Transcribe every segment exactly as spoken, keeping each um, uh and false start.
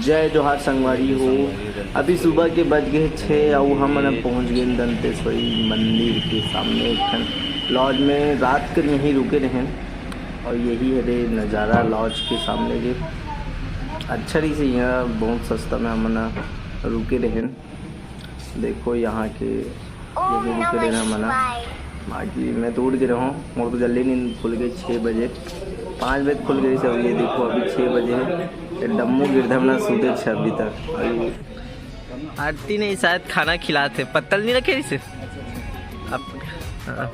जय जोहार संगवारी हो। अभी सुबह के बज गए छः अउ हमन अब पहुँच गए दंतेश्वरी मंदिर के सामने एक ठन लॉज में। रात कर यहीं रुके रहेन अउ यही हरे नज़ारा लॉज के सामने के। अच्छा रही से यहाँ बहुत सस्ता में हमन रुके रहेन। देखो यहाँ के ये भी रुके रहना मना। बाकी मैं तो उठ गे रहूँ, मोर तो जल्दी नींद खुल गई छः बजे, पाँच बजे खुल गई सब। ये देखो अभी छः बजे है, ये डम्मू गिरधर ना सूते छे अभी तक। अभी आरती नहीं, शायद खाना खिलाते, पत्तल नहीं रखे इसे। अब हाँ।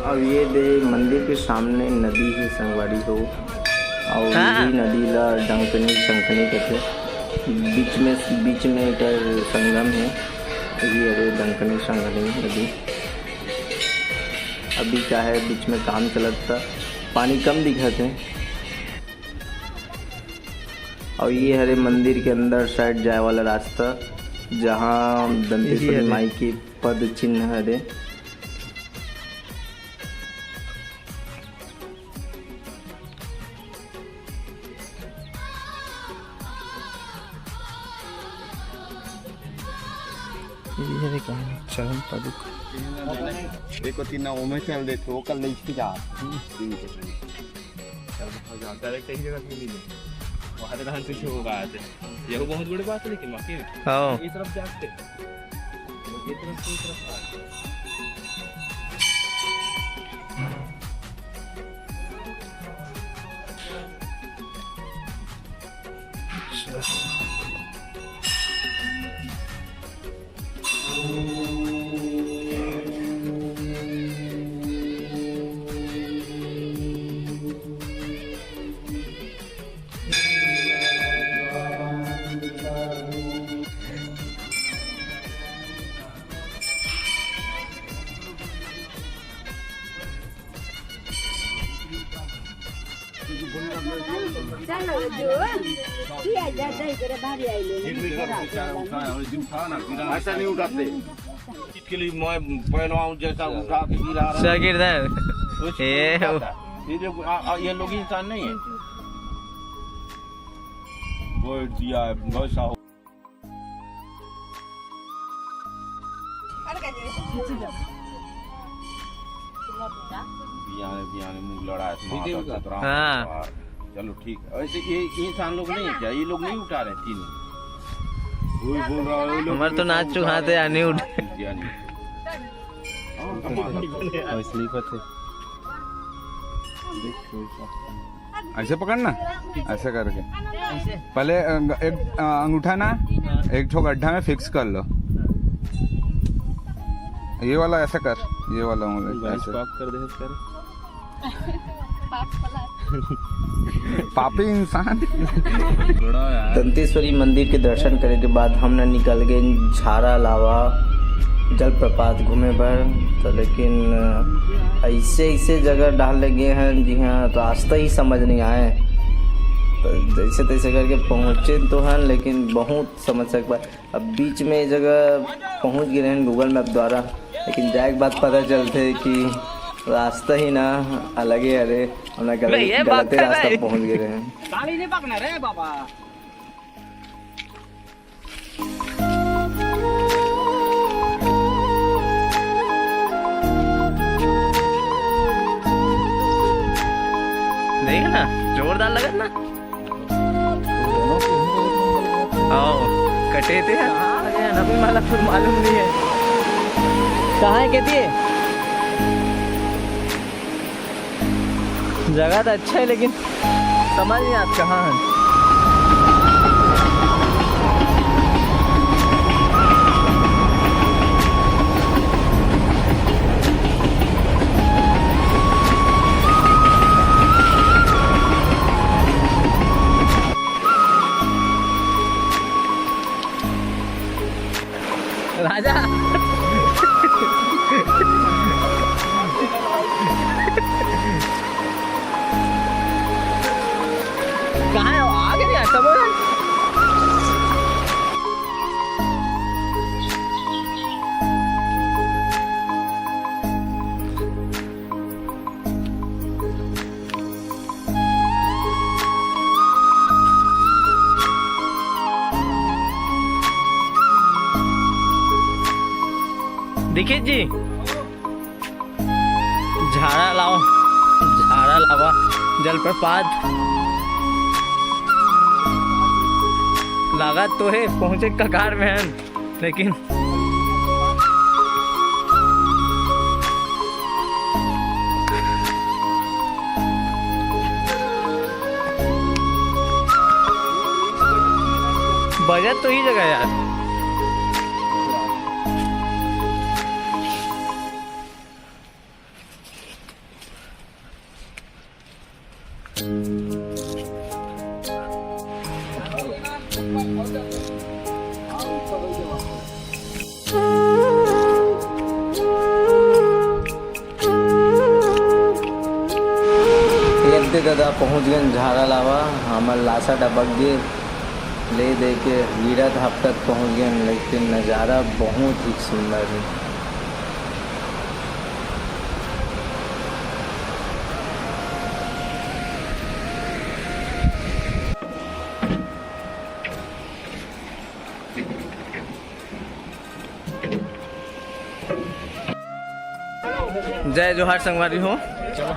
अब ये दे मंदिर के सामने नदी है संगवारी हो, और हाँ। ये नदी ला डंकनी शंखनी कहते, बीच में, बीच में एकर संगम है। ये हरे डंकनी शंखनी नदी। अभी क्या है, बीच में काम चलत था, पानी कम दिखत है। और ये हरे मंदिर के अंदर साइड जाए वाला रास्ता, जहाँ दंतेश्वरी यही हरे। माई के पद चिन्ह हरे। ये हरे कहाँ चरण पादुका। देखो तीन ओमे चल देते, वो कल नहीं जा। चल, बहुत ज्यादा direct एक जगह से मिली। वहाँ से कहाँ से होगा आज? ये बहुत बड़ी बात है, लेकिन वाकई में हाँ। ये तरफ जाते, ये तरफ से, ये तरफ आते। ऐसा नहीं उठाते। इसके लिए मैं पहलवान जैसा उठा के गिरा रहा हूँ। शागिर्द है। कुछ ये नहीं पता। ये जो, आ, आ, ये लोग इंसान नहीं है। वो दिया है, वैसा हो। बियाने, बियाने मुंह लड़ा है, माता चतरा। हाँ। चलो ठीक है। ऐसे ये, ये इंसान लोग नहीं है क्या? ये लोग नहीं उठा रहे तीनों? वही बोल रहा है, ये लोग हमारे तो नाच चुहाते आने उठे। ऐसे पकड़ना, ऐसे करके पहले, अ, एक, अ, अंगूठा ना एक ठो गड्ढा में फिक्स कर लो। ये वाला ऐसा कर, ये वाला उंगली ऐसे। पाप कर दे, कर। पापी इंसान। दंतेश्वरी मंदिर के दर्शन करे के बाद हमन निकल गए झारा लावा जलप्रपात घूमे बर। तो लेकिन, अ, ऐसे, ऐसे जगह डाल लगे हैं जिहाँ रास्ता ही समझ नहीं आए। तो जैसे तैसे करके पहुँचे तो हैं, लेकिन बहुत समस्या के बाद अब बीच में ये जगह पहुँच गए हैं Google Map द्वारा, लेकिन जाए के बाद पता चलते कि रास्ता ही ना अलगे हरे, हमन गलत, गलते रास्ता पहुँच गए हैं। ताली नहीं पकना रे बाबा। देख ना, जोरदार लगत ना। आओ, कटे थे। कहाँ गए ना, अभी माला फिर मालूम नहीं है। कहाँ है कहती है? जगह तो अच्छा है, लेकिन समझ नहीं आता कहाँ है। राजा। कहाँ है वो? आगे नहीं आता वो यार। दीक्षित जी, झाड़ा लावा, झाड़ा लावा जलप्रपात। लागत तो हे पहुँचे कगार में हन, लेकिन बजट तो ही जगह यार। ये दे ददा, पहुँच गेन झारा लावा। हमर लासा डबक गे, ले दे के गिरत हफ्तत पहुँच गेन, लेकिन नज़ारा बहुत ही सुंदर है। जय जोहार संगवारी हो।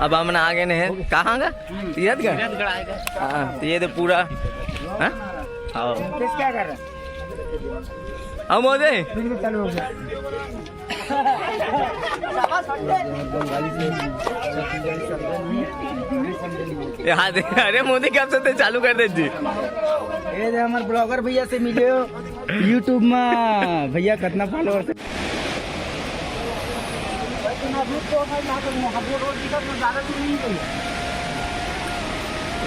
अब हमन आ गए हैं कहाँ का? तीरथगढ़। हाँ, तो ये तो पूरा, हाँ? आओ। क्या कर रहे हैं? आओ मोदी। बिल्कुल चालू हो गया। यहाँ देख, अरे मोदी कब से ते चालू कर दे जी। ये दे हमर ब्लॉगर भैया से मिले हो YouTube में। भैया कितना फॉलोअर्स है?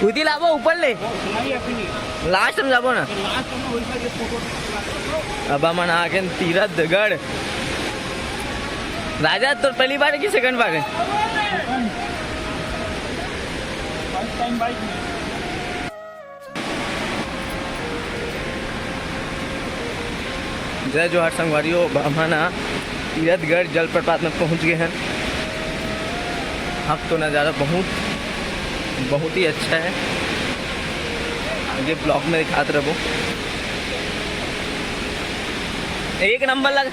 उदी लाबो ऊपर ले। लास्ट में जाबो ना। अब हमन आ गेन तीरथगढ़। राजा, तोर पहली बार है कि सेकंड बार है? जय जोहार संगवारी हो, अब हमन ह तीरथगढ़ जलप्रपात में पहुंच गए हैं। अब तो नज़ारा बहुत, बहुत ही अच्छा है, ये ब्लॉग में दिखात रहबो। एक नंबर लग।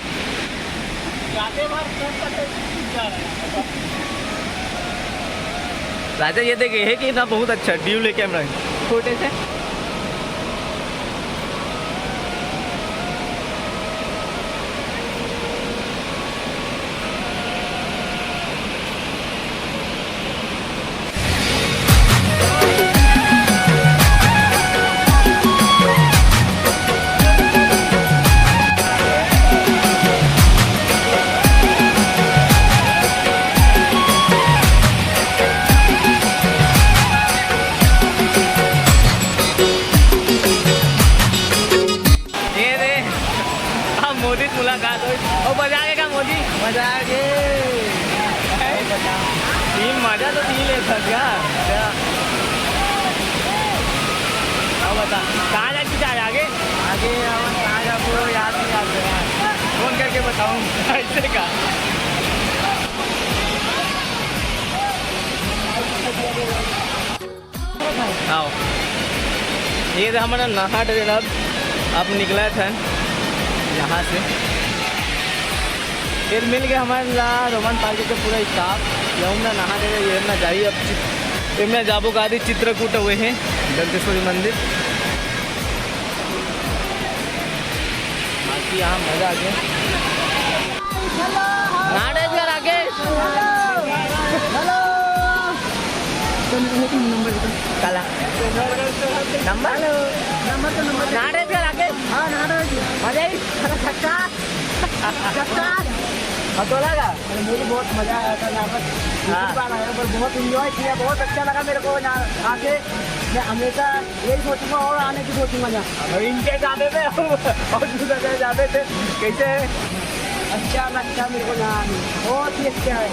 राजा, ये देख, ये है कि ना, बहुत अच्छा ड्यूल है कैमरा, छोटे से। ये रे, अब मोदी से मुलाकात होई। ओ, मजा आ गया मोदी? मजा आ गया। टीम मजा तो टीम ले सकता। क्या? अब बता, कहाँ जाके चाहे आगे? आगे हम कहाँ जाबो, याद नहीं आता यार। फोन करके बताऊँ। ऐसे का? आओ, ये दे हमन नहा डरेन अब, अब निकलत हन यहाँ से। फिर मिल गए हमन ला रोमन पार्क के पूरा स्टाफ। ये हमन नहा डरे, ये हमन जाही अब चित-, ये हमन जाबो गादी चित्रकूट हुए हैं, दंतेश्वरी मंदिर। बाकी यहाँ मजा आ गया। नाटेश घर आके। हेलो। काला। नंबर? हेलो। नंबर तो नंबर। नाटेश घर आके। हाँ, नाटेश। मजा आई? अरे, झक्कास। झक्कास। पतोला का? अरे, मुझे बहुत मजा आया था यहाँ पर। हाँ। दूसरी बार आया, पर बहुत एंजॉय किया, बहुत अच्छा लगा मेरे को यहाँ आके। मैं हमेशा यही सोचूंगा और आने की सोचूंगा यहाँ। अब इनके जाते थे हम और दूसरा जगह जाते थे। कैसे है? अच्छा लगता है मेरे को यहाँ आने, बहुत ही अच्छा है।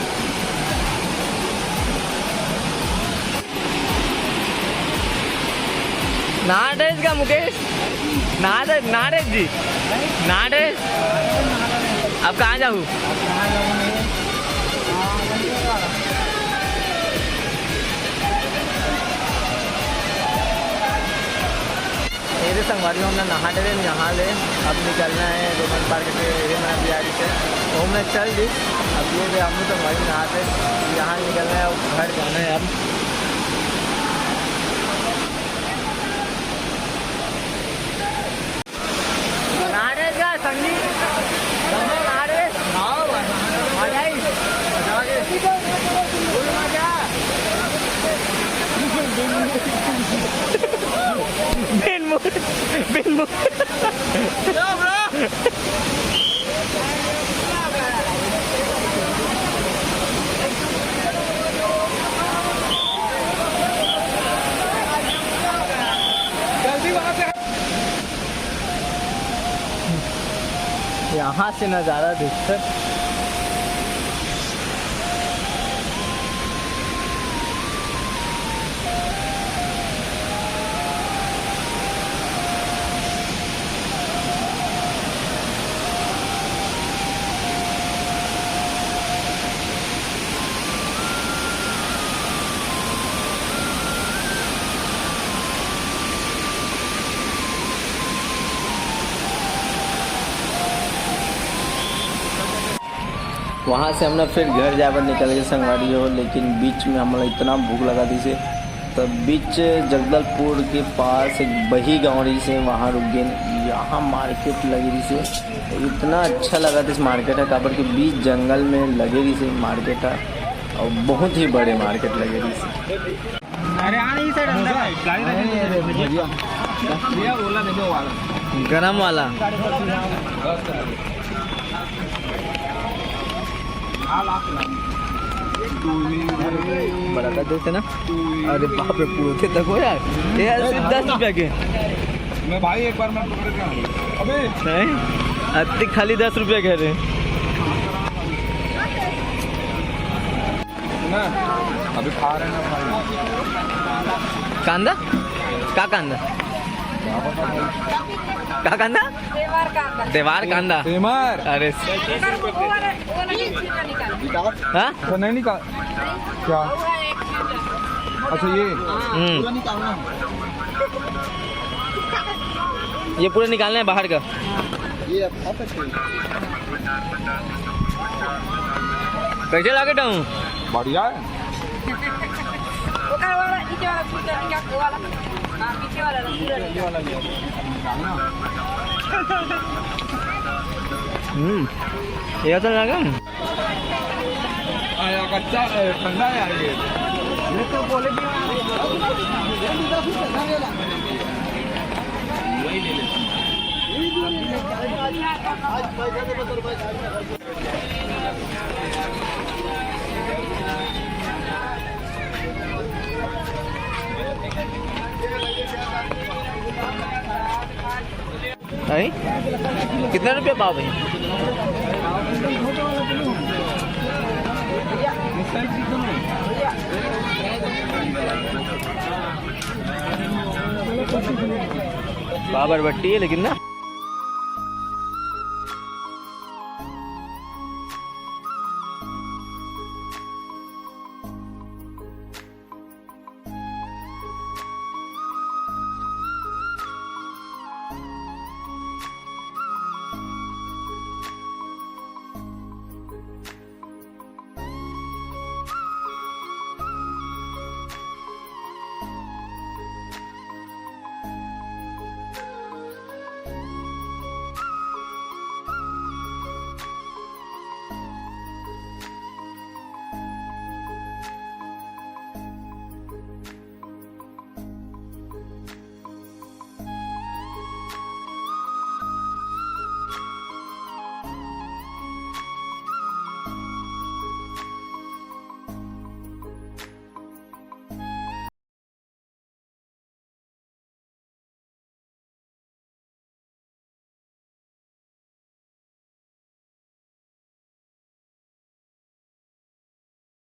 नाटेज का मुकेश, नाटेज, नाटेज जी, नाटेज। अब कहाँ जाऊँ? मेरे संगवारी, हमने नहा डरे, नहा ले। अब निकलना है रोमन पार्क के, ये मैं तैयारी से। तो हमने चल दी। अब ये भी हम संगवारी नहा के यहाँ निकलना है, अब घर जाना है अब। नारे का संगीत, नारे। आ जाई। बिन मुड़, बिन मुड़। यहाँ से नज़ारा देखकर वहाँ से हमने फिर घर जाए बर निकल गए संगवारी हो, लेकिन बीच में हमला इतना भूख लगा दिसे, तब बीच जगदलपुर के पास एक बही गाँव रही से, वहाँ रुक गए। यहाँ मार्केट लगी रही से, इतना अच्छा लगा दिस मार्केट है, काबर के बीच जंगल में लगे रही से मार्केट है और बहुत ही बड़े मार्केट लगे रही से। अरे, आ नहीं सर, अंदर आ। गाड़ी रख दीजिए। भैया, भैया, ओला दे दो, वाला। गरम वाला। बड़ा कर देते ना। अरे बाप रे, पूरे थे, देखो यार, ये सिर्फ दस रुपया के। मैं भाई, एक बार मैं पकड़ के आऊँ। अबे। नहीं, अति खाली दस रुपया कह रहे हैं। ना, अभी खा रहे हैं ना भाई। कांदा? का कांदा? का कांदा? सेमर कांदा। सेमर कांदा। सेमर। अरे। एकर वो वाला, वो वाला नहीं छील निकाल। हाँ? अच्छा, नहीं निकाल। क्या? वो है एक छील। अच्छा, ये। हम्म। ये पूरा निकालना है बाहर का। ये आप खा सकते हैं। कैसे लागे टाऊ? बढ़िया है। ओकर वाला, नीचे वाला छूट जाने का, वो वाला। हाँ, पीछे वाला ना, पूरा ये वाला ले। हम्म, ये तो लगा। आया कच्चा, ए, ठंडा है यार ये। ये तो बोले भी वही ले लेते हैं। हैं? कितना रुपया पाव है? पाव बरबट्टी है लेकिन ना।